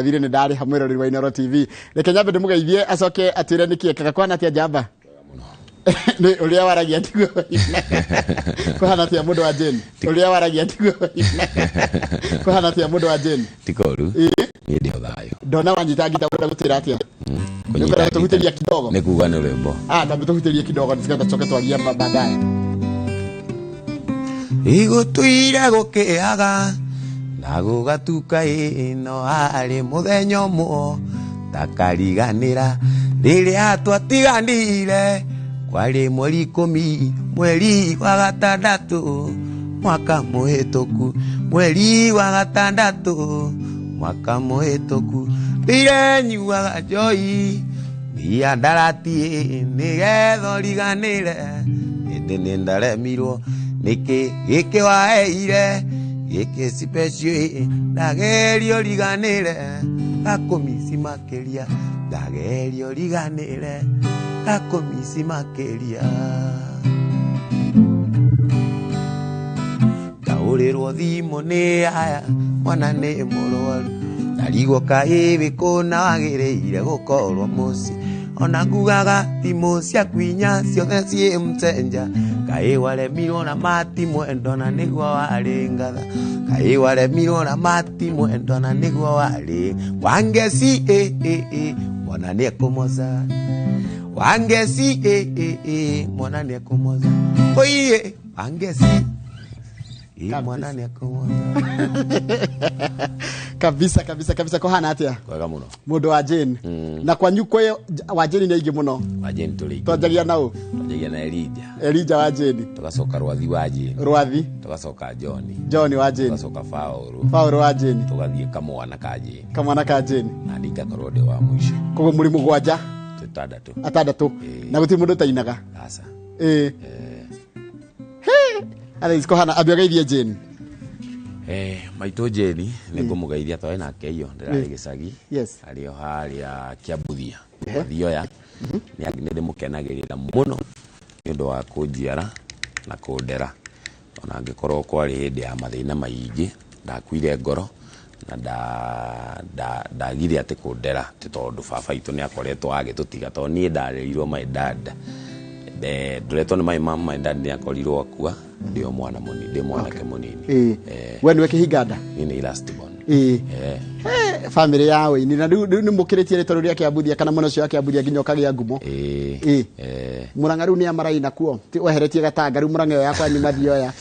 Thire nĩ ndarĩ hamwe rori wa Inooro TV. Reke nyambe ndĩmũgeithie acoke atwĩre nĩkĩ ekaga. Kwana atĩa njamba? Nĩ ũrĩa waragia tiguo kũhana atĩa mũndũ wa Jane? Ũrĩa waragia tiguo kũhana atĩa mũndũ wa Jane? Ti koru. Niĩ ndĩ o thayũ. Ndona wanyita ngita ũkwenda gũtwĩra atĩa? Nĩũkwenda gũtũhutĩria kidogo? Nĩ kuga nĩ rwĩmbo. Ah, tambe tũhutĩrie kidogo nĩgetha tũcoke twarie baadaye. Igũtũire gũkĩaga na gũgatuka ĩno harĩ mũthenya ũmwe ndakariganĩra rĩrĩa twatiganire kwarĩ mweri 10 mweri wa gatandatũ mwaka mũhĩtũku mweri wa gatandatũ mwaka mũhĩtũku rĩrĩa nyuaga njohi mĩandarati nĩgetha ũriganĩre ĩndĩ nĩ ndaremirwo nĩkĩ gĩkĩ waheire gĩkĩ special ndageria ũriganĩre gakũmici makĩria ndageria ũriganĩre gakũmici makĩria ndaũrĩrwo thimũ nĩ aya mwana nĩ mũrwaru ndarigwo kaĩ wĩ kũna wagĩrĩire gũkorwo mũciĩ ona ngugaga thimũ ciaku inya ciothe ciĩ mcenja kaĩ waremirwo na mati mwendo na nĩguo warĩ ngatha kaĩ waremirwo na mati mwendo na nĩguo warĩ wangeci mwana nĩ ekũmoca wangeci mwana nĩ ekũmoca oiye wangeci mwana nĩ ekũmoca. Kabisa kabisa kabisa. Kũhana atĩa? Kwega mũno. Mũndũ wa Jane. Na kwanyu kwĩ wa Jane nĩ aingĩ mũno. Wa Jane tũrĩ aingĩ. Twanjagia na ũ? Twanjagia na Elijah. Elijah wa Jane. Tũgacoka Rwathi wa Jane. Rwathi. Tũgacoka John. John wa Jane. Tũgacoka Paũlũ. Paũlũ wa Jane. Tũgathiĩ kamwana ka Jane. Kamwana ka Jane. Na niĩ ngakorwo ndĩ wa mũico. Koguo mũrĩ mũgwanja? Tũtandatũ. Atandatũ. Na gũtirĩ mũndũ ũtainaga? Aca. Ĩĩ. Atha kũhana ambia ũgeithie Jane. Maitũ Jane nĩ ngũmũgeithia twarĩ nake iyo ndĩrarĩ gĩcagi. Yes. Arĩ o harĩa Kĩambuthia. Mathioya. Nĩ ndĩmũkenagĩrĩra mũno nĩ ũndũ wa kũnjiara na kũndera. Ona angĩkorwo kwarĩ hĩndĩ ya mathĩna maingĩ ndakuire ngoro na ndagire atĩ kũndera ti tondũ baba itũ nĩ akoretwo agĩtũtiga tondũ niĩ ndarerirwo my dad. Ndoretwo nĩ my mom, my dad nĩ akorirwo akua ndĩ o mwana mũnini, ndĩ mwanake mũnini. We nĩwe kĩhinganda? Niĩ nĩ last born. Family ya ũini na rĩu nĩ mũkĩrĩtie rĩtwa rĩu rĩa Kĩambuthia kana mwena ũcio wa Kĩambuthia nginya ũkagĩa ngumo. Mũrang'a rĩu nĩ amaraina kuo weheretie Gatanga rĩu Mũrang'a ĩyo yakwa nĩ Mathioya.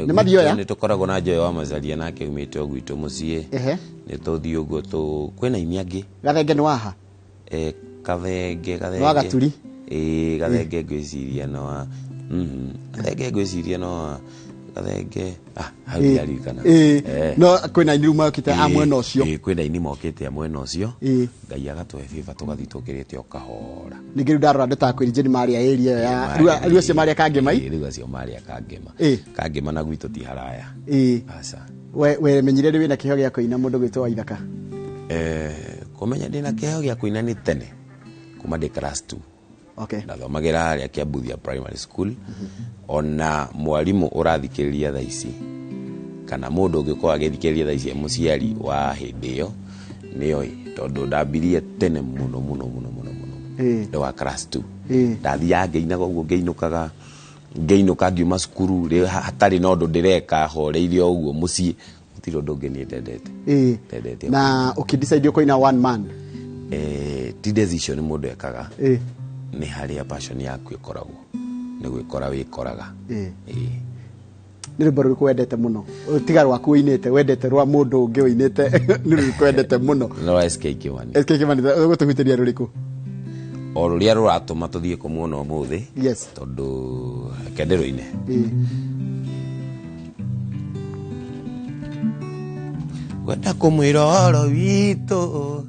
Nĩ Mathioya? Nĩ tũkoragwo na Joy wa Macaria nake umĩte o gwitũ mũciĩ. Nĩ tũthiĩ ũguo kwĩna aini angĩ. Gathenge nĩ waha? Kathenge, Gathenge. Nĩ wa Gaturi? Gathenge ngwĩciria no wa Gathenge ngwĩciria no wa Gathenge. Hau ndiaririkana. No kwĩna aini rĩu mokĩte a mwena ũcio. Kwĩna aini mokĩte a mwena ũcio. Ngai agatũhe favor tũgathiĩ tũkĩrĩte o kahora. Ningĩ rĩu ndarora ndĩtakwĩri Jane marĩa area ĩyo ya rĩu acio marĩa Kangema. Rĩu acio marĩa Kangema. Kangema na gwitũ ti haraya. Aca. We menyire rĩ wĩna kĩheo gĩa kũina mũndũ gwĩtwo Waithaka? Kũmenya ndĩna kĩheo gĩa kũina nĩ tene kuma ndĩ class 2. Ndathomagĩra harĩa Kĩambuthia Primary School. Ona mwarimũ ũrathikĩrĩria thaa ici kana mũndũ ũngĩkorwo agĩthikĩrĩria thaa ici e mũciari wa hĩndĩ ĩyo nĩoĩ tondũ ndambirie tene mũno mũno mũno mũno mũno. Ndĩ wa class 2. Ndathiaga ngĩinaga ũguo ngĩinũkaga ngĩinũka ngiuma cukuru hatarĩ na ũndũ ndĩreka horeire o ũguo mũciĩ gũtirĩ ũndũ ũngĩ niĩ ndendete. Ndendete Na ũkĩdecide ũkũina one man? Ti decision mũndũ ekaga. Nĩ harĩa passion yaku ĩkoragwo nĩ gwĩkora wĩkoraga. Nĩ rwĩmbo rũrĩkũ wendete mũno? Tiga rwaku ũinĩte, wendete rwa mũndũ ũngĩ ũinĩte, nĩ rũrĩkũ wendete mũno? Nĩ rwa SK Kimani. SK Kimani, ũgũtũhutĩria rũrĩkũ? O rũrĩa rũratũma tũthiĩ kũmuona ũmũthĩ. Yes. Tondũ reke ndĩrũine. Ngwenda kũmwĩra ũhoro witũ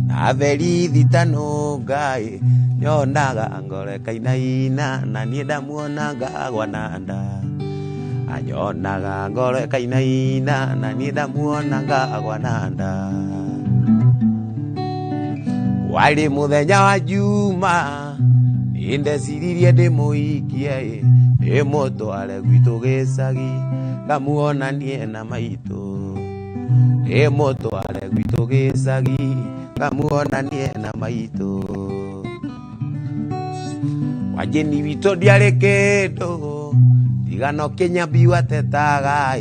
na berithi tano ngai nyonaga ngoro ĩkainaina na niĩ ndamuonaga gwananda anyonaga ngoro ĩkainaina na niĩ ndamuonaga gwananda warĩ mũthenya wa Juma nĩndeciririe ndĩmũikie ndĩmũtware gwitũ gĩcagi ngamuonanie na maitũ. Ĩmũtware gwitũ gĩcagi ngamuonanie na maitũ. Wajeni witũ ndiarĩ kĩndũ tigano kĩnyambi watetaga ĩ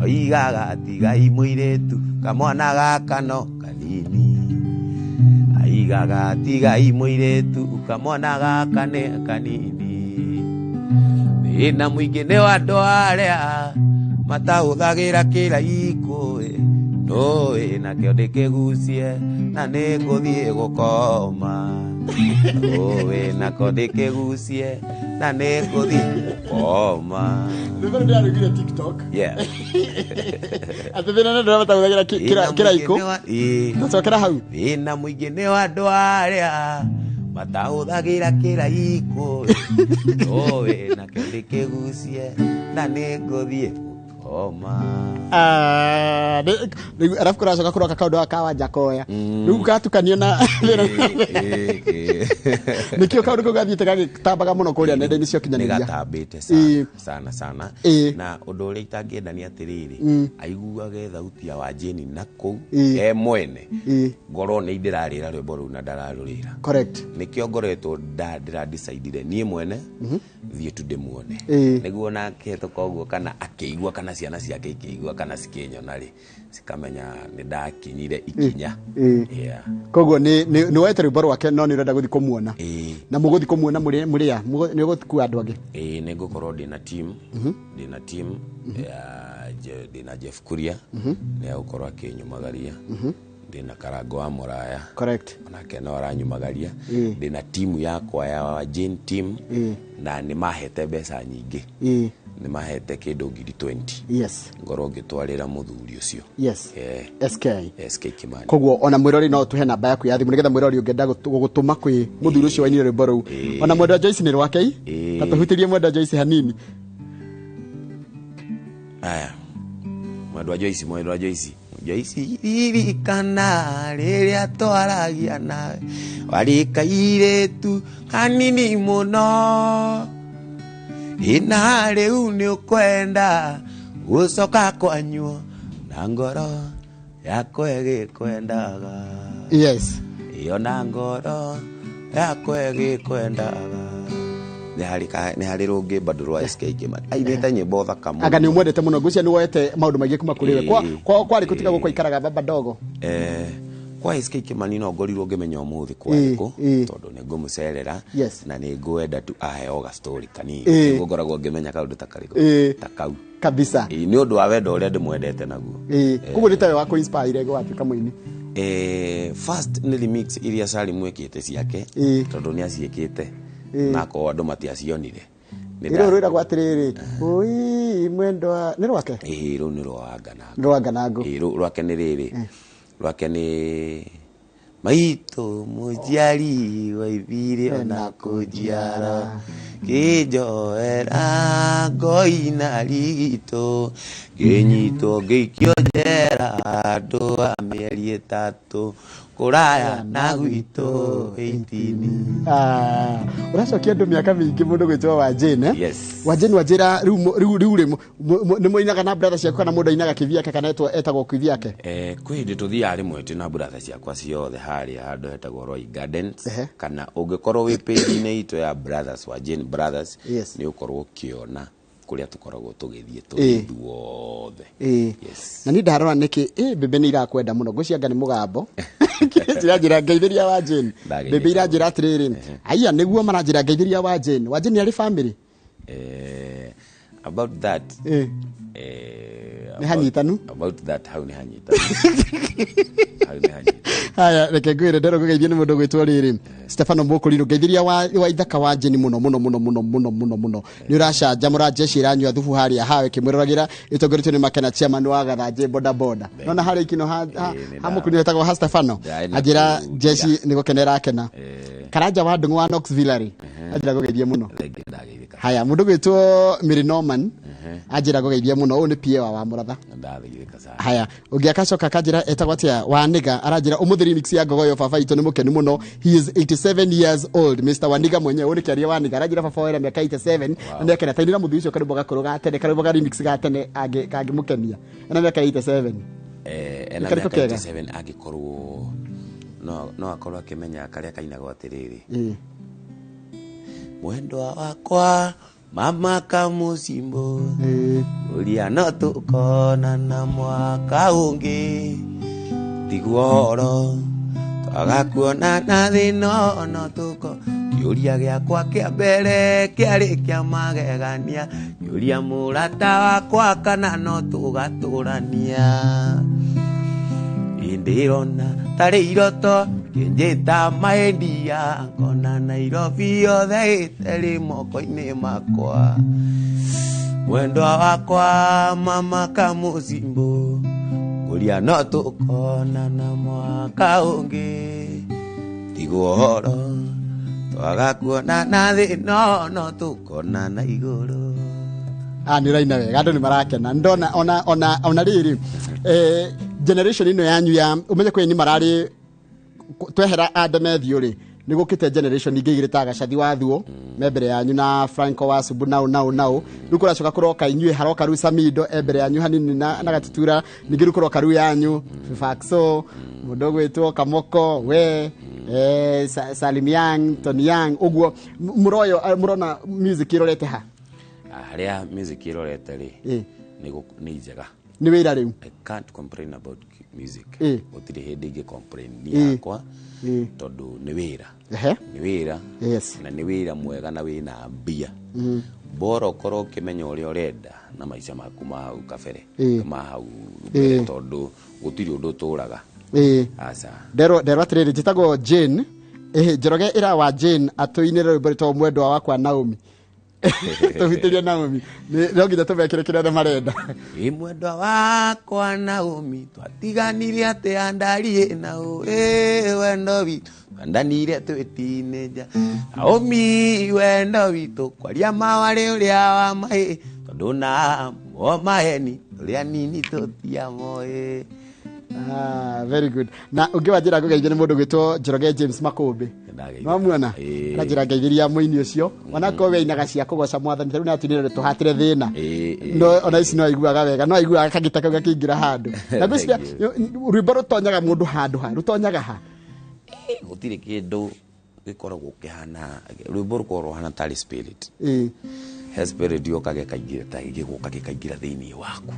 oigaga tigai mũirĩtu kamwana gaka no kanini aigaga tigai mũirĩtu kamwana gaka nĩ kanini thĩna mũingĩ nĩ wa andũ arĩa matahũthagĩra kĩraikũ ĩ ndũĩ nakĩo ndĩkĩgucie na nĩngũthiĩ gũkoma ndũĩ nako ndĩkĩgucie na nĩngũthiĩ gũkoma. Rwĩmbo rũu ndĩrarugire TikTok. Yeah. Atĩ thĩna nĩ andũ arĩa matahũthagĩra kĩraikũ. Tacokera hau. Thĩna mũingĩ nĩ wa andũ arĩa matahũthagĩra kĩraikũ ndũĩ nakĩo ndĩkĩgucie na nĩngũthiĩ gũkoma. Ah, rĩu arabu kũracoka kũroka kaũndũ gaka ka Wanjakoya rĩu gatukanio na nĩkĩo kaũndũ kau gathiĩte gagĩtambaga mũno kũrĩa nenda-inĩ cia ũkinyanĩria. Nĩgatambĩte sana sana sana. Na ũndũ ũrĩa itangĩenda nĩ atĩrĩrĩ, aiguage thauti ya Wajeni na kũu e mwene, ngorwo nĩ ndĩrarĩra rwĩmbo rũu na ndararũrĩra. Correct. Nĩkĩo ngoretwo ndĩra decidire niĩ mwene thiĩ tu ndĩmuone nĩguo nake ũguo kana akĩigua kana ciana ciake ikĩigua kana cikĩnyona rĩ cikamenya nĩ ndakinyire ikinya. Yeah. Koguo nĩ woete rwĩmbo rwake no nĩ ũrenda gũthiĩ kũmuona. Na mũgũthiĩ kũmuona mũrĩ a nĩ ũgũkua andũ angĩ? Ĩĩ, nĩ ngũkorwo ndĩna team, ndĩna team ya ndĩna Jeff Kuria nĩ egũkorwo akĩnyumagaria, ndĩna Karango wa Mũraya. Correct. Onake no aranyumagaria. Ndĩna timu yakwa ya Jane team na nĩ mahete mbeca nyingĩ, nĩ mahete kĩndũ 20,000. Ngorwo ngĩtwarĩra mũthuri ũcio. SK. SK Kimani. Koguo ona mwĩrori no tũhe namba yaku ya thimũ nĩgetha mwĩrori ũngĩenda gũgũtũma kwĩ mũthuri ũcio wainire rwĩmbo rũu. Ona mwendwa Joyce nĩ rwake i ta tũhutĩrie mwendwa Joyce hanini. Aya, mwendwa Joyce, mwendwa Joyce, Joyce, ririkana rĩrĩa twaragia nawe warĩ kairĩtu kanini mũno ĩna rĩu nĩ ũkwenda gũcoka kwanyuo na ngoro yakwa ĩgĩkwendaga. Ĩyo na ngoro yakwa ĩgĩkwendaga. Nĩ harĩ rũngĩ bado rwa SK Kimani ainĩte nyĩmbo thaka mũno. Anga nĩ ũmwendete mũno, ngwĩciria nĩ woete maũndũ maingĩ kuma kũrĩ we. Kwa kwarĩ kũtiga gũkũ aikaraga baba ndogo. Kwa SK Kimani no ngorirwo ngĩmenya ũmũthĩ kwarĩ kũ tondũ nĩ ngũmũcerera na nĩ ngwenda tu aheo ga story kanini nĩguo ngoragwo ngĩmenya kaũndũ ta karĩkũ ta kau Kabisa. Nĩ ũndũ wa wendo ũrĩa ndĩmwendete naguo. Koguo nĩ tawe wa kũ-inspire gwatuĩka mũini? First nĩ remix iria Salim ekĩte ciake tondũ nĩ aciĩkĩte na akorwo andũ matiacionire. Nĩ Ĩrũ rwĩragwo atĩrĩrĩ, ũi mwendwa nĩ rwake? Ĩĩ, rũu nĩ rwa Wanganangũ. Nĩ rwa Wanganangũ. Ĩĩ, rũu rwake nĩ rĩrĩ. Rwake nĩ maitũ mũnjiari waithire ona kũnjiara kĩnjoera ngoina rigitũ ngĩnyitwo ngĩikio njera andũ a mĩeri 3 kũraya na gwitũ 18. Ũracokia andũ mĩaka mĩingĩ mũndũ gwĩtwo Wajane, eh? Yes. Wajane, wanjĩra rĩu rĩ nĩ mũinaga na brother ciaku kana mũndũ ainaga kivyake kana etagwo kivyake? Kwĩ hĩndĩ tũthiaga rĩmwe twĩ na brother ciakwa ciothe harĩa handũ hetagwo Roy Gardens. Kana ũngĩkorwo wĩ page-inĩ itũ ya Brothers Wajane Brothers, nĩ ũkorwo ũkĩona kũrĩa tũkoragwo tũgĩthiĩ tũrĩ ithuothe. Yes. Na niĩ ndarora nĩkĩ mbembe nĩ irakwenda mũno, ngwĩciria anga nĩ mũgambo. Njĩra ngeithĩria Wajane. Ndageithĩka. Mbembe iranjĩra atĩrĩrĩ, aya nĩguo maranjĩra ngeithĩria Wajane. Wajane arĩ family? About that, Nĩ hanyitanu? About that, hau nĩ hanyitanu. Hau nĩ hanyitanu. Haya, reke ngwĩre ndero ngũgeithio nĩ mũndũ gwĩtwo rĩrĩ Stefano Mũkũrirũ, ngeithĩria wa ithaka wa Jeni mũno mũno mũno mũno mũno mũno mũno. Nĩ ũracanjamũra jeshi ĩranyua thubu harĩa hawe kĩmwĩroragĩra ĩtongoretio nĩ Makena chairman wa Gathanjĩ boda boda. Nona harĩa ikino ha Mũkũrirũ hetagwo ha Stefano. Anjĩra jeshi nĩ gũkena ĩrakena. Karanja wa Ndung'u wa Knoxville rĩ, anjĩra ngũgeithie mũno. Thengiũ, ndageithĩka. Haya, mũndũ gwĩtwo Mary Norman anjĩra ngũgeithie mũno, ũyũ nĩ PA wa Mũratha. Ndageithĩka sana. Haya, ũngĩ akacoka akanjĩra etagwo atĩa Waniga, aranjĩra ũmũthĩ remix ya Ngogoyo baba itũ nĩ mũkenu mũno. He is 87 years old, Mr Waniga mwenyewe. Ũyũ nĩ kĩaria Waniga, aranjĩra baba wera mĩaka 87 na nĩ akena. Tainĩra mũthuri ũcio karwĩmbo gakũrũ ga tene, karwĩmbo ga remix ga tene kangĩmũkenia. Ena mĩaka 87. Ena Nĩ karĩkũ mĩaka kega? 87 angĩkorwo no akorwo akĩmenya karĩa kainagwo atĩrĩrĩ. Mwendwa wakwa mama kamucimbo, ũria no tũkonana mwaka ũngĩ, tiguo twaga kuonana thĩno no tũko kĩũria gĩakwa kĩa mbere kĩarĩ kĩa magegania, kĩũria mũrata wakwa kana no tũgatũrania, ndĩrona tarĩ iroto kĩnjĩta maendia ngona Nairobi yothe ĩterĩ moko-inĩ makwa, mwendwa wakwa mama kamucimbo, ngũria no tũkonana mwaka ũngĩ, tiguo ũhoro twaga kuonana thĩno no tũkonana igũrũ. Nä raina wega, andå nä marakena ndona ona rä rä generation ĩno yanyu ya ũmenye kwĩ ni mararĩ twehera Andemethio rĩ, nĩ gũkĩte generation ingĩ igĩrĩ ta Gacathi wa Thuo me mbere yanyu na Franco wa Subu nau nau nau, rĩu kũracoka kũroka inyuĩ, haroka rĩu Samido e mbere yanyu hanini na Gatutura, ningĩ rĩu kũroka rĩu yanyu Faxo, mũndũ ũgwĩtwo Kamoko we, Salim Young, Tony Young, ũguo mũroyo mũrona music ĩrorete ha? Harĩa music ĩrorete rĩ, nĩ njega. Nĩ wĩra rĩu. I can't complain about music. Gũtirĩ hĩndĩ ingĩ complain ni yakwa, tondũ nĩ wĩra. Nĩ wĩra. Na nĩ wĩra mwega na wĩna mbia. Bora ũkorwo ũkĩmenya ũrĩa ũrenda na maica maku ma hau kabere, ma hau mbere, tondũ gũtirĩ ũndũ ũtũraga. Aca. Nderwo atĩrĩrĩ, njĩtagwo Jane, Njoroge ĩra wa Jane atũinĩre rwĩmbo rwĩtagwo Mwendwa Wakwa Naomi. Tũhutĩrie Naomi. No nginya tũmekĩre kĩrĩa othe marenda. Ĩ mwendwa wakwa Naomi, twatiganire atĩa ndariĩ na ũ, wendo witũ twendanire twĩ teenager. Naomi wendo witũ kwaria mawarĩ ũrĩa wa maĩ, tondũ na mo maheni tũrĩ anini tũtiamoĩ. Very good. Na ũngĩ wa njĩra ngũgeithia nĩ mũndũ ũgwĩtwo Njoroge James Makũmbĩ. Nĩndageithĩka. Nĩwamuona? Aranjĩra ngeithĩria mũini ũcio. Onakorwo we ainaga cia kũgoca mwathani, ta rĩu nĩatũinĩre tũhatĩre thĩna. No ona ici no aiguaga wega, no aiguaga kagita kau gakĩingĩra handũ. Na ngwĩciria, Thank you. rwĩmbo rũtonyaga mũndũ handũ ha, rũtonyaga ha? Gũtirĩ kĩndũ gĩkoragwo kĩhana, rwĩmbo rũkoragwo rũhana tarĩ spirit. He spirit yũkaga ĩkaingĩra, ta gĩgũka gĩkaingĩra thĩinĩ waku.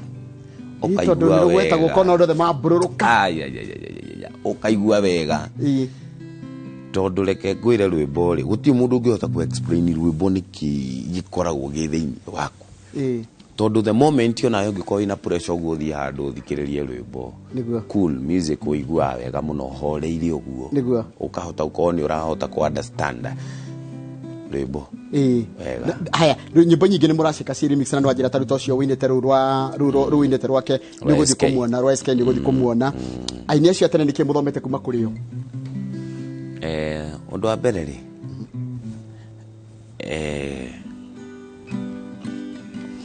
Ĩ, tondũ Ũkaigua nĩ rũgwetagwo wega. ũkona andũ othe mambũrũrũka. Ai, ai, ai, ai, ai, ai, ai. Ũkaigua wega. Tondũ reke ngwĩre rwĩmbo rĩ, gũtirĩ mũndũ ũngĩhota kũ explain rwĩmbo nĩkĩ gĩkoragwo gĩ thĩinĩ waku. Tondũ the moment onawe ũngĩkorwo wĩna pressure ũguo ũthiĩ handũ ũthikĩrĩrie rwĩmbo. Cool music ũiguaga wega mũno ũhoreire ũguo. Ũkahota gũkorwo nĩ ũrahota kũ understand rwĩmbo. Wega. Haya, rĩu nyĩmbo nyingĩ nĩ mũracĩka ci remix, na nĩ wanjĩra ta rĩu ta ũcio ũinĩte rũu rwa, rũu rũu ũinĩte rwake, nĩ Rwa ũgũthiĩ SK. kũmuona, rwa SK nĩ ũgũthiĩ kũmuona. Aini acio a tene nĩkĩ mũthomete kuma kũrĩ o? Ũndũ wa mbere rĩ,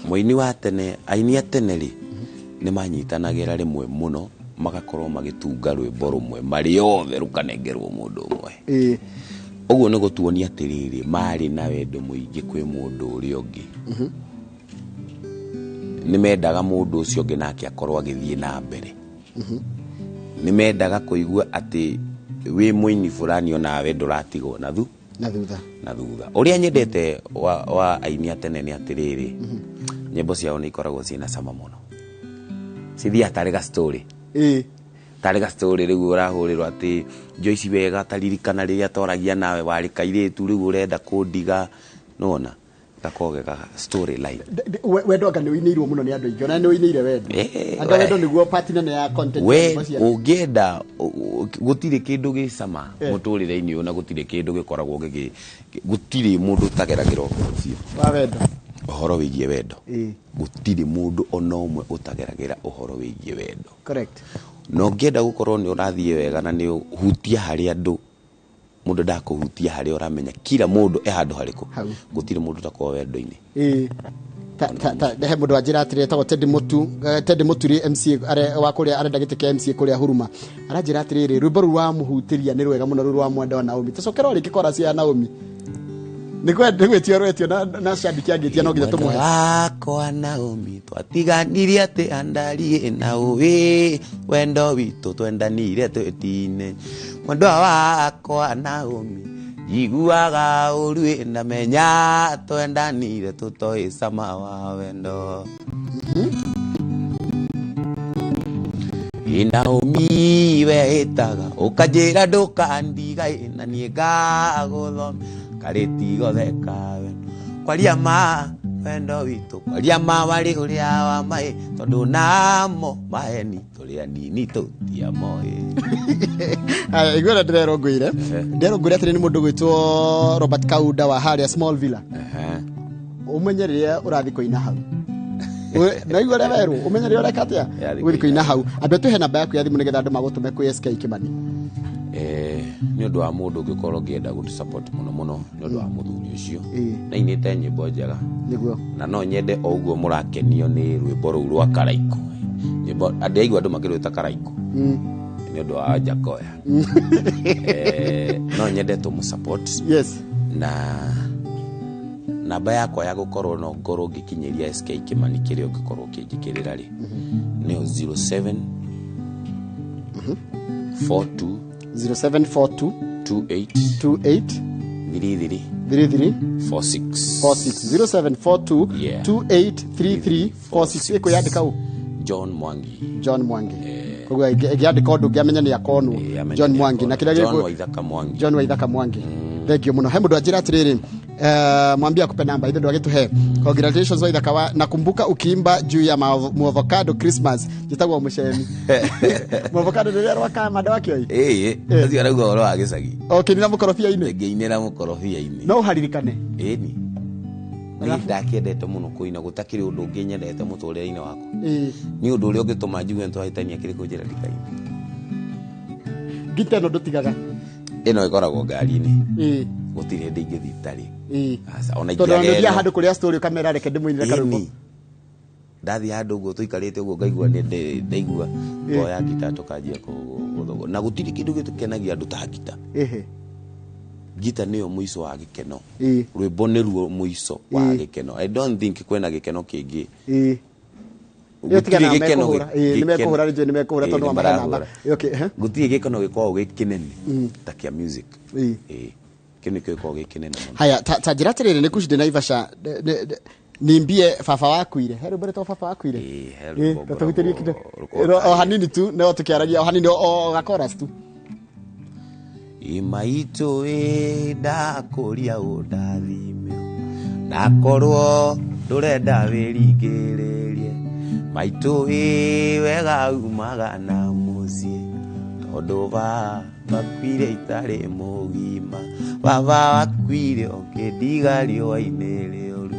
mũini wa tene, aini a tene rĩ, nĩ manyitanagĩra rĩmwe mũno, magakorwo magĩtunga rwĩmbo rũmwe marĩ othe rũkanengerwo mũndũ ũmwe. Ũguo nĩ gũtuonia atĩrĩrĩ, marĩ na wendo mũingĩ kwĩ mũndũ ũrĩa ũngĩ. Nĩ mendaga mũndũ ũcio ũngĩ nake akorwo agĩthiĩ na mbere. Nĩ mendaga kũigua atĩ wĩ mũini fulani onawe ndũratigwo na Na thutha. Na thutha. Ũrĩa nyendete wa aini a tene nĩ atĩrĩrĩ, nyĩmbo ciao nĩ ikoragwo ciĩna cama mũno. Cithiaga tarĩ ga story. Tarĩ ga story rĩu ũrahũrĩrwo atĩ Joyce wega taririkana rĩrĩa twaragia nawe warĩ kairĩtu rĩu ũrenda kũndiga. Nĩwona? Gakoragwo ge ga story line. Wendo anga nĩ ũinĩirwo mũno nĩ andũ aingĩ, ona nĩ ũinĩire wendo. Anga wendo nĩguo part nene ya content ya We nyĩmbo ciaku. ũngĩenda, gũtirĩ kĩndũ gĩ cama mũtũrĩre-inĩ ũyũ, na gũtirĩ kĩndũ gĩkoragwo gĩgĩ, gũtirĩ mũndũ ũtageragĩra ũhoro ũcio. Wa wendo. Ũhoro wĩgiĩ wendo. Gũtirĩ mũndũ ona ũmwe ũtageragĩra ũhoro wĩgiĩ wendo. Na ũngĩenda gũkorwo nĩ ũrathiĩ wega na nĩ ũhutia harĩ andũ, mũndũ ndakũhutia harĩa ũramenya kila mũndũ e handũ harĩkũ. Hau. Gũtirĩ mũndũ ũtakoragwo wendo-inĩ. Ta, he mũndũ wanjĩra atĩrĩ, etagwo Teddy Mũtu, Teddy Mũturi MC wa kũrĩa arenda gĩtĩ kĩa MC kũrĩa Huruma. Aranjĩra atĩrĩrĩ, rwĩmbo rũu rwamũhutĩria nĩ rwega mũno, rũu rwa Mwenda wa Naomi. Tũcokere o rĩngĩ chorus ya Naomi. Nĩ gwĩtio rwetio na shabiki angĩtia no nginya tũmũhe. Wakwa Naomi twatiganirie atĩ andarie na ũĩ wendo witũ twendanire twĩtine. Mwendwa wakwa Naomi njiguaga ũru ndamenya twendanire tũtoĩ cama wa wendo. Naomi weĩtaga ũkanjĩra ndũkandiga na niĩ ngagũthoma karĩti gotheka wendo kwaria ma wendo witũ kwaria ma warĩ ũrĩa wa maĩ tondũ namo maheni tũrĩ anini tũtiamoĩ. Aya, iguĩra ndĩrerũngũire atĩrĩ nĩ mũndũ gwĩtwo Robert Kaunda wa harĩa Small Villa. Ũmenye rĩrĩa ũrathiĩ kũina hau. Naigua ũrĩa werwo ũmenye rĩrĩa ũreka atĩa ũgũthiĩ kũina hau. Ambe tũhe namba yaku ya thimũ nĩgetha andũ magũtũme kwĩ SK Kimani. Nĩ ũndũ wa mũndũ ũngĩkorwo ũngĩenda gũtũ support mũno mũno nĩ ũndũ wa mũthuri ũcio na inĩte nyĩmbo njega nĩguo, na no nyende o ũguo mũrakenio nĩ rwĩmbo rũu rwa Karaiko. Nyĩmbo andĩ aigua andũ makĩrwĩta Karaiko nĩ ũndũ wa Jakoya. No nyende tũmũ support. Yes. Na namba yakwa ya gũkorwo no ngorwo ngĩkinyĩria SK Kimani kĩrĩa ũngĩkorwo ũkĩnjĩkĩrĩra rĩ nĩyo 07 42 0742 28 28 33 33 46 46 0742 Yeah. 28 33 46. Ĩkwĩyandĩka ũ? John Mwangi. John Mwangi. Koguo ĩngĩandĩka ũndũ ũngĩamenya nĩ akonwo. John Mwangi na kĩrĩa John Waithaka Mwangi. John Waithaka Mwangi. Thank you mũno. He mũndũ anjĩra atĩrĩrĩ, mwambie akupe namba ithe ndwagĩtũhe. Congratulations Waithaka wa nakumbuka ukiimba juu ya muavocado Christmas. Njĩtagwo mũcemi. Muavocado rĩrĩa rwaka manda wa kĩoi. Ĩĩ, ũcio arauga ũhoro wa gĩcagi. Ũkĩinĩra mũkorobia-inĩ. Ngĩinĩra mũkorobia-inĩ. No ũharirikane. Ĩni. Niĩ ndakĩendete mũno kũina gũtakĩrĩ ũndũ ũngĩ nyendete mũtũrĩre-inĩ wakwa. Nĩ ũndũ ũrĩa ũngĩtũma njigue nĩtwahĩtania kĩrĩkũ njĩra ndikaina. Ngita ĩno ndũtigaga. Ĩno ĩkoragwo ngari-inĩ. Gũtirĩ hĩndĩ ingĩthiĩ itarĩ. Aca, ona Tondũ ingĩaga nĩ ũthiaga ĩno. handũ kũrĩa story ũkamera reke ndĩmũinĩre karwĩmbo. Ĩni. Ndathiĩ handũ ũguo tũikarĩte ũguo ngaigua ndaigua ngoya ngita tũkanjia gũthogora. Na gũtirĩ kĩndũ gĩtũkenagia andũ ta ngita. Ngita nĩyo mũico wa gĩkeno. Rwĩmbo nĩruo mũico wa gĩkeno. I don't think kwĩna gĩkeno kĩngĩ. Gũtirĩ gĩkeno nĩ mekũhũra rĩngĩ nĩ mekũhũra tondũ wa namba. Okay, Gũtirĩ gĩkeno gĩkoragwo gĩ kĩnene ta kĩa music. Kĩu nĩkĩo gĩkoragwo gĩ kĩnene mũno. Haya, ta njĩra atĩrĩrĩ nĩ kucinde Naivasha nimbie baba wakuire. He rwĩmbo rwĩtagwo baba wakuire. He rwĩmbo Tũhutĩrie kidogo. rũkoragwo O hanini tu no tũkĩaragia o hanini o ga chorus tu. Imaitũ ĩ ndakũria ũndathime nakorwo ndũrenda wĩringĩrĩrie maitũ ĩ wega umaga na mũciĩ tondũ baba akuire itarĩ mũgima baba wakuire ũkĩndiga riũa-inĩ rĩũru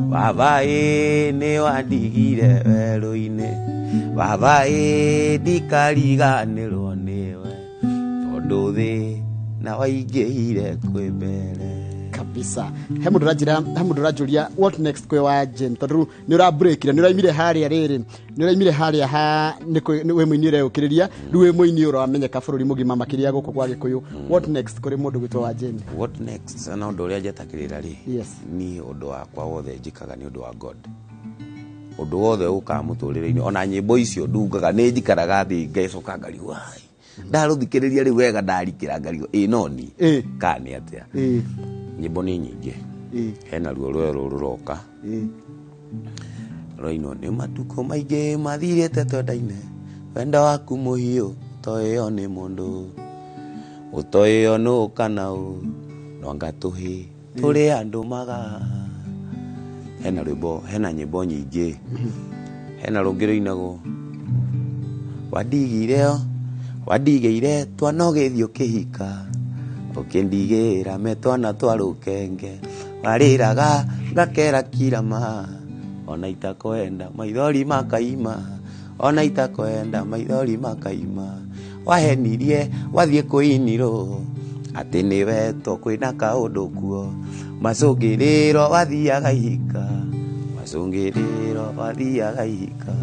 baba ĩ nĩ wandigire werũ-inĩ baba ĩ ndikariganĩrwo nĩwe tondũ thĩ na waingĩhire kwĩ mbere. Kabisa. He mũndũ ũranjĩra, he mũndũ ũranjũria what next kwĩ wa Jane tondũ rĩu nĩ ũra breakire, nĩ ũraimire harĩa rĩrĩ, nĩ ũraimire harĩa ha nĩ wĩ mũini ũreũkĩrĩria, rĩu wĩ mũini ũramenyeka bũrũri mũgima makĩria gũkũ kwa Gĩkũyũ. What next kũrĩ mũndũ gwĩtwo wa Jane? What next? Na ũndũ ũrĩa njetakĩrĩra rĩ, Yes. niĩ ũndũ wakwa wothe njĩkaga nĩ ũndũ wa God. Ũndũ wothe ũkaga mũtũrĩre-inĩ, ona nyĩmbo icio ndungaga nĩ njikaraga thĩ ngecoka ngarigwo, ai, ndarũthikĩrĩria rĩu wega ndarikĩra ngarigwo, ĩ no ni kana nĩ atĩa? Nyĩmbo nĩ nyingĩ. Hena ruo rwerũ rũroka. Rũrainwo nĩ matukũ maingĩ mathirĩte twendaine, wendo waku mũhiũ ũtoĩo nĩ mũndũ, ũtoĩo nũ kana ũ, no anga tũhĩ tũrĩ andũ maga. Hena rwĩmbo, hena nyĩmbo nyingĩ. Hena rũngĩ rũinagwo wandigire wandigĩire twana ũgĩthiĩ ũkĩhika ũkĩndigĩra me twana twa rũkenge warĩraga ngakera kirama ona itakwenda maithori makaima ona itakwenda maithori makaima wahenirie wathiĩ kũinirwo atĩ nĩwetwo kwĩna kaũndũ kuo macũngĩrĩro wathiaga ihika macũngĩrĩro wathiaga ihika.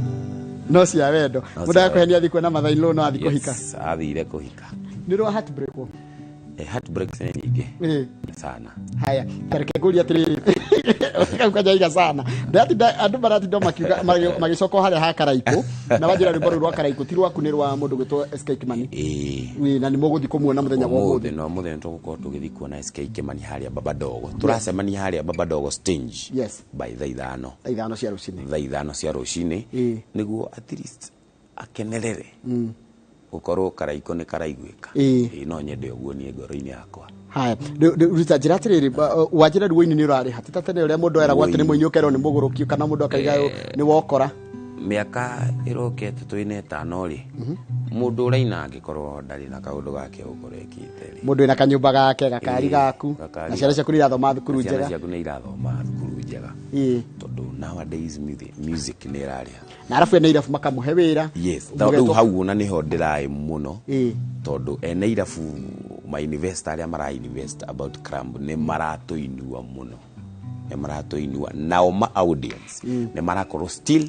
No cia wendo. No Mũndũ cia akũhenia athiĩ kuona mathainĩ no athiĩ kũhika. Yes, athire kũhika. Nĩ rwa heartbreak wo? Heartbreaks nĩ nyingĩ sana. Haya, tareke ngũrie atĩrĩrĩ, kau kanjaiga sana. Ndĩratinda andũ maratinda makiuga magĩcoka o harĩa ha Karaikũ, na wanjĩra rwĩmbo rũu rwa Karaikũ ti rwaku, nĩ rwa mũndũ gwĩtwo SK Kimani. Ĩĩ, na nĩ mũgũthiĩ kũmuona mũthenya wa ũmũthĩ? Ũmũthĩ, no mũthĩ nĩ tũgũkorwo tũgĩthiĩ kuona SK Kimani harĩa Baba Dogo. Tũracemania harĩa Baba Dogo stage by thaa 5. Thaa 5 cia rũcinĩ. Thaa 5 cia rũcinĩ, nĩguo at least akenerere gũkorwo Karaikũ nĩ karaiguĩka. Ĩĩ, no nyende ũguo niĩ ngoro-inĩ yakwa. Haya, rĩu ruta njĩra atĩrĩrĩ, wanjĩra rĩu ũini nĩ ũrarĩha, ti ta tene ũrĩa mũndũ eragwo atĩ nĩ mũini ũkerwo nĩ mũgũrũki, kana mũndũ akaiga nĩ wokora. Mĩaka ĩrokete twĩna 5 rĩ, mũndũ ũraina angĩkorwo ndarĩ na kaũndũ gake ũgũkorwo ekĩte rĩ, Mũndũ wĩna kanyũmba gake, gakari gaku, gakari na ciana ciaku nĩ irathoma thukuru na ciana njega. Ciaku nĩ irathoma thukuru njega, tondũ nowadays music nĩ ĩrarĩha. Na arabu ene irabu makamũhe wĩra. Yes. Mũgetwo- Rĩu hau ona nĩho ndĩraĩ mũno, tondũ ene irabu, ma investor arĩa mara invest about club nĩ maratũinua mũno, nĩ maratũinua, nao ma audience nĩ marakorwo still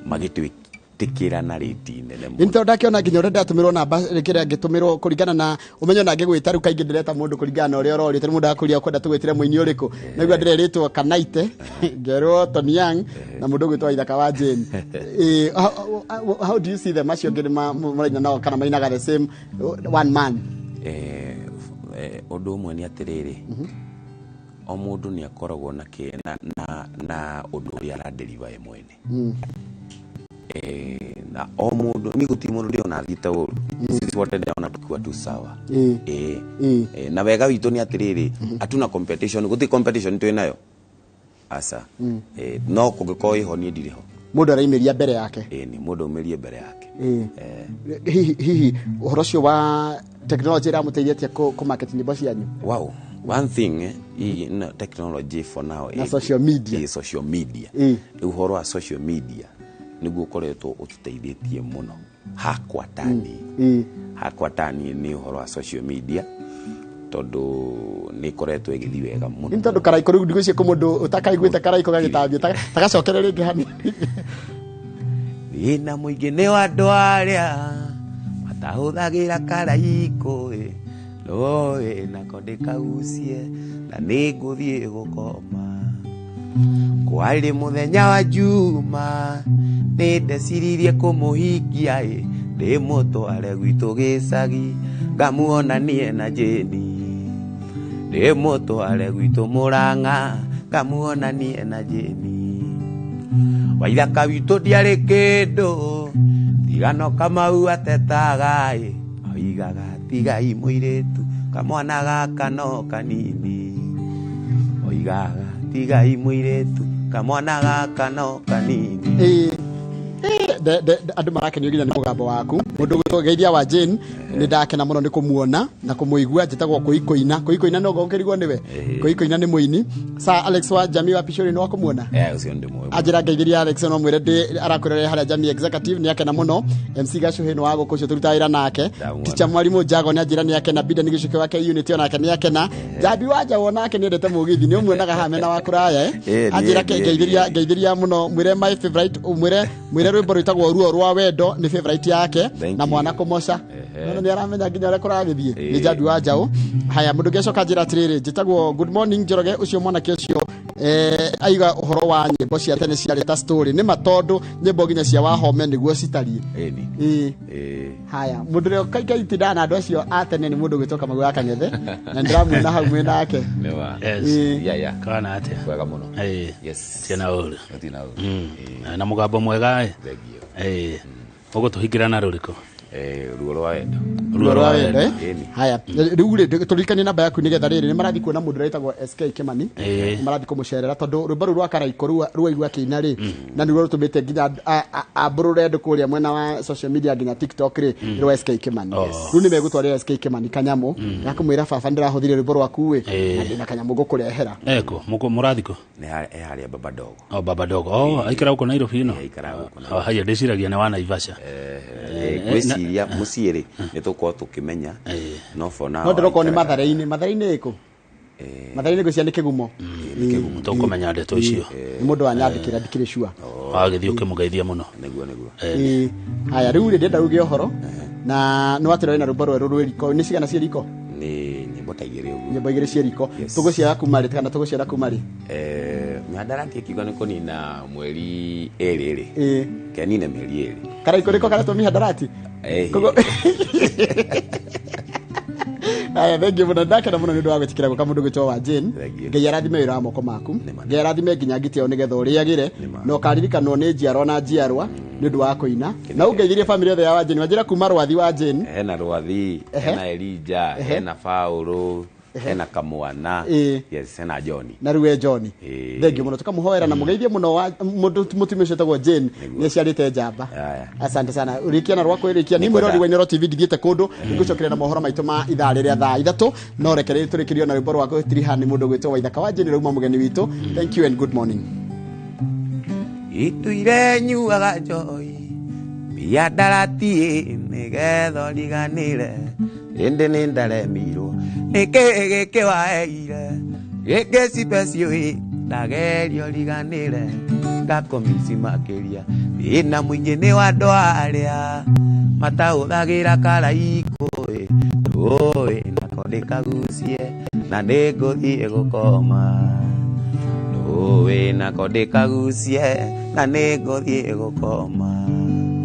magĩtwĩtĩkĩra na rĩti nene Nĩ mũno. tondũ ndakĩona nginya ũrĩa ndatũmĩrwo namba kĩrĩa ngĩtũmĩrwo kũringana na ũmenyo na ngĩgwĩta. Rĩu kaingĩ ndĩreta mũndũ kũringana na ũrĩa ũrorio, tondũ mũndũ akũria kwenda tũgwĩtĩre mũini ũrĩkũ, naigua ndĩrerĩtwo Kanaite, ngerwo Tony Young na mũndũ ũgwĩtwo Waithaka wa Jane. How do you see them? Acio angĩ nĩ maraina nao kana mainaga the same one man? Ũndũ ũmwe nĩ atĩrĩrĩ, o mũndũ nĩ akoragwo na na ũndũ ũrĩa aradeliver ye mwene. Na o mũndũ ni gũtirĩ mũndũ ndĩrona athiĩte ũru, sisi wote ndĩrona tukiwa tu sawa. Na wega witũ nĩ atĩrĩrĩ, hatuna competition, gũtirĩ competition twĩ nayo aca. No kũngĩkorwo ĩho, niĩ ndirĩ ho. Mũndũ araimĩria mbere yake. Ni mũndũ aumĩrie mbere yake. Hihi ũhoro ũcio wa technology ĩramũteithia atĩa kũ market nyĩmbo cianyu? Wow, one thing, hii no, technology for now Na social media. Social media. Rĩu ũhoro wa social media nĩguo ũkoretwo ũtũteithĩtie mũno hakwa tani. Hakwa tani nĩ ũhoro wa social media, tondũ nĩ ĩkoretwo ĩgĩthiĩ wega mũno. Nĩ tondũ Karaikũ rĩu ndigwĩciria kũ mũndũ ũtakaiguĩte Karaikũ gagĩtambio tagacokere rĩngĩ hanini. Thĩna mũingĩ nĩ wa andũ arĩa matahũthagĩra Karaikũ ĩ, no nako ndĩkagucie na nĩ ngũthiĩ gũkoma. Kwarĩ mũthenya wa Juma, nĩ ndeciririe kũmũhikia ĩ, ndĩmũtware gwitũ gĩcagi ngamuonanie na Jeni, ndĩmũtware gwitũ Mũrang'a ngamuonanie na Jeni. Waithaka witũ ndiarĩ kĩndũ tigano Kamau atetaga ĩ, oigaga tigai mũirĩtu kamwana gaka no kanini, oigaga tigai mũirĩtu kamwana gaka no kanini. Andũ marakenio nginya nĩ mũgambo waku. Mũndũ ũgwĩtwo Geithia wa Jane, nĩ ndakena mũno nĩ kũmuona na kũmũigua. Njĩtagwo Kũikũina. Kũikũina no ngũkĩrigwo nĩwe. Kũikũina nĩ mũini. Sa Alex wa Jamii wa Pishori, nĩ wakũmuona? Ũcio ndĩmũĩ. Anjĩra ngeithĩria Alex, no mwĩre ndĩ arakwĩrorera harĩa Jamii Executive, nĩ akena mũno. MC Gacuhĩ nĩ wa gũkũ ũcio tũrutaga wĩra nake. Ndamuona. Ticha Mwarimũ Jago nĩ anjĩra nĩ akena. Bida nĩ gĩcuke wake unit onake nĩ akena. Jambi wa Njaũ onake nĩ endete mũgithi, nĩ ũmuonaga haha mena wa kũraya. Anjĩra ngeithĩria, ngeithĩria mũno, mwĩre my favorite, mwĩre rwĩmbo rwĩtagwo Ruo rwa Wendo nĩ favorite yake. Thank Na you. mwana kũmoca. No nĩ aramenya nginya ũrĩa kũragĩthiĩ nĩ Jambi wa Njaũ. Haya, mũndũ ũngĩ acoka njĩra atĩrĩrĩ, njĩtagwo good morning Njoroge, ũcio mwanake ũcio aiga ũhoro wa nyĩmbo cia tene ciarĩ ta story, nĩ ma tondũ nyĩmbo nginya cia Wahome nĩguo citariĩ. Ĩni. Haya, mũndũ ũrĩa kaingĩ na andũ acio a tene nĩ mũndũ ũgwĩtwo Kamau wa Kang'ethe, na nĩndĩramuona hau mwĩ nake. Nĩ wa. Yes. Yeah. Kana atia? Wega mũno. Yes. Tiena ũru. Gũtirĩ na ũru. Na mũgambo mwega ĩ. Thank you. Ũgũtũhingĩra na rũrĩkũ? Ruo rwa Wendo. Ruo rwa Wendo, eh? Ĩni. Haya, rĩu rĩ, tũririkanie namba yaku nĩgetha rĩrĩ nĩ marathiĩ kuona mũndũ ũrĩa wĩtagwo SK Kimani. Nĩ marathiĩ kũmũcerera tondũ rwĩmbo rũu rwa Karaikũ ruwaigua akĩina rĩ, na nĩruo rũtũmĩte nginya ambũrũre andũ kũrĩa mwena wa social media nginya TikTok rĩ, nĩ rwa SK Kimani. Rĩu nĩ megũtwarĩra SK Kimani kanyamũ ga kũmwĩra, "Baba, ndĩrahũthire rwĩmbo rwaku ĩ, na ndĩna kanyamũ ngũkũrehera." Eko, mũrathiĩ kũ? Nĩ harĩa Baba Dogo. O Baba Dogo. O, aikara gũkũ Nairobi ĩno? Aikara gũkũ. O, haya, ndĩciragia nĩ wa Naivasha. Ngwĩciria mũciĩ rĩ nĩ tũkorwo tũkĩmenya, no for now No ndĩrokorwo nĩ aikaraga- Mathare-inĩ. Mathare-inĩ ĩkũ? Mathare-inĩ ngwĩciria nĩ Kĩgumo. Tũkũmenya ndeto icio. Nĩ mũndũ wanyandĩkĩra, ndikĩrĩ sure. Wagĩthiĩ ũkĩmũgeithia mũno. Nĩguo. Haya, rĩu rĩ, ndĩrenda uge ũhoro na nĩ watĩra wĩna rwĩmbo rwerũ rwĩ riko, nĩ cigana ciĩ riko? Nĩ nyĩmbo Nyĩmbo ta igĩrĩ ũguo. Nyĩmbo igĩrĩ ciĩ riko. Yes. Tũgũciara kuma rĩ kana tũgũciara kuma rĩ? Mĩhandarati ĩkiuga nĩ kũnina mweri ĩrĩ rĩ. Ĩĩ. Kenine mĩeri ĩrĩ. Karaikũ nĩko karetwo mihandarati. Eh. Koguo aya, thengiũ mũno, ndakena mũno nĩ ũndũ wa gwĩtĩkĩra gũka mũndũ gwĩtwo wa Jane. Thengiũ. Ngai arathime wĩra wa moko maku. Nĩma. Ngai arathime nginya ngiti ĩyo nĩgetha ũrĩagĩre Nĩma. na ũkaririkanwo nĩ njiarwa na njiarwa nĩ ũndũ wa kũina, na ũngeithirie bamĩrĩ yothe ya wa Jane. Wanjĩra kuma rwathi wa Jane. Hena rwathi, hena Elija, hena Paũlũ, hena kamwana. Ĩĩ. Yes, hena John. Na rĩu we John. Ĩĩ. Thengiũ mũno, tũkamũhoera na mũgeithie mũno wa mũndũ mũtumia ũcio wĩtagwo Jane, nĩ aciarĩte njamba. Aya. Asante sana, ũrĩkia na rwakwa ĩrĩkia ni mwĩrori wa Inooro TV. Ndithiĩte kũndũ, nĩngũcokeria na mohoro maitũ ma ithaa rĩrĩa thaa 3, no reke rĩrĩ tũrĩkĩrio na rwĩmbo rwa gũtiriha nĩ mũndũ gwĩtwo Waithaka wa Jane rauma mũgeni witũ. Thank you and good morning. Ituire nyuaga njoi miandarati nĩgetha ũriganĩre, ĩndĩ nĩ ndaremirwo nĩkĩ gĩkĩ waeire gĩkĩ cipeciũĩ ndageria ũriganĩre ngakũmici makĩria thĩna mũingĩ nĩ wa andũ arĩa matahũthagĩra karaikũ ĩ nako ndĩkagucie na nĩngũthiĩ gũkoma nũĩ nako ndĩkagucie na nĩngũthiĩ gũkoma.